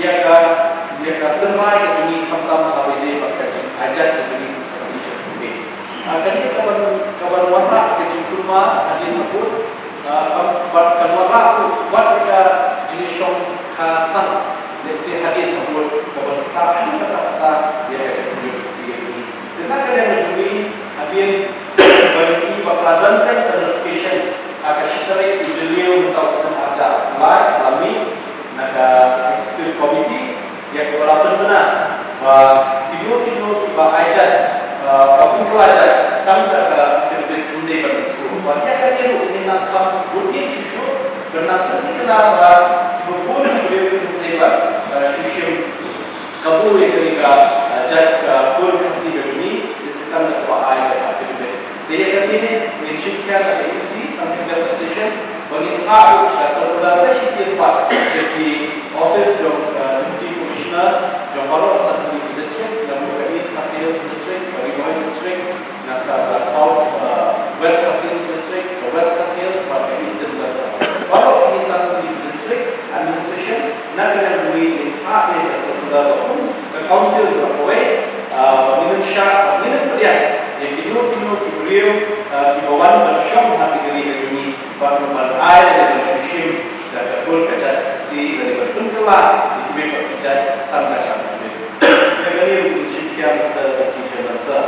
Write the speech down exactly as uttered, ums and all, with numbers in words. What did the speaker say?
ïa ka, ïa ka tynrai ka jong ngi khamtam ha kaba ïadei bad ka jingaijat ka jong ngi ka Khasi sha Bombay. Ah, kane ka ban, ka ban wanrah ka jingkulmar hadien habud, ah, ban, ban, ban wanrah ruh wat ïa ka jingïashong ka sang, lehse hadien habud, ka ban ktah ha kata kata ïa ka jaitbynriew Khasi ka jong ngi. Te na ka liang ka jong ngi, hadien ba ngi i ba ka la don ka notification ha ka shi tarik u Jylliew mynta u snem arhajar arphew lai, ka la mih na ka Executive Committee ïa kaba la pynbna ba kino kino kiba aijat, ah, ba kum ba la jat tang da ka affidavit ym dei ban kyntu. Bad ïa kane ruh ngin nang kham bud ïa shuh shuh, ban nang pynthikna ba kiba bun ki briew kim dei ban, ah, shu shim kabu ïa kane ka, ah, jait ka kur Khasi ka jong ngi, ïa sa tang da kaba ai ka affidavit. Te ïa kane ngin shim khia da ka E C, tang shuh da ka session, ba ngin phah ruh ka circular sa shisien pat sha ki office jong, ah, Deputy Commissioner jong baroh san tylli ki district, na ka East Khasi Hills District, ka Ri Bhoi District, na ka, ka South, ah, West Khasi Hills District, ka West Khasi Hills, bad ka Eastern West Khasi Hills. Baroh kine san tylli ki district administration, na ka liang jong ngi ngin phah ïa ka circular ba kum ka council ba kawei, ah, ba ngin ym shah, ba ngin ym pdiang ïa kino kino ki briew, ah, kiba wan ban shong ha ka ri ka jong ngi, ban, ban ai lane ban shu shim da ka kur ka jait Khasi lane ban pynkylla ïa kiwei pat ki jait tang da ka affidavit. Ïa kane ruh ngin shim khia, Mister Deputy Chairman Sir.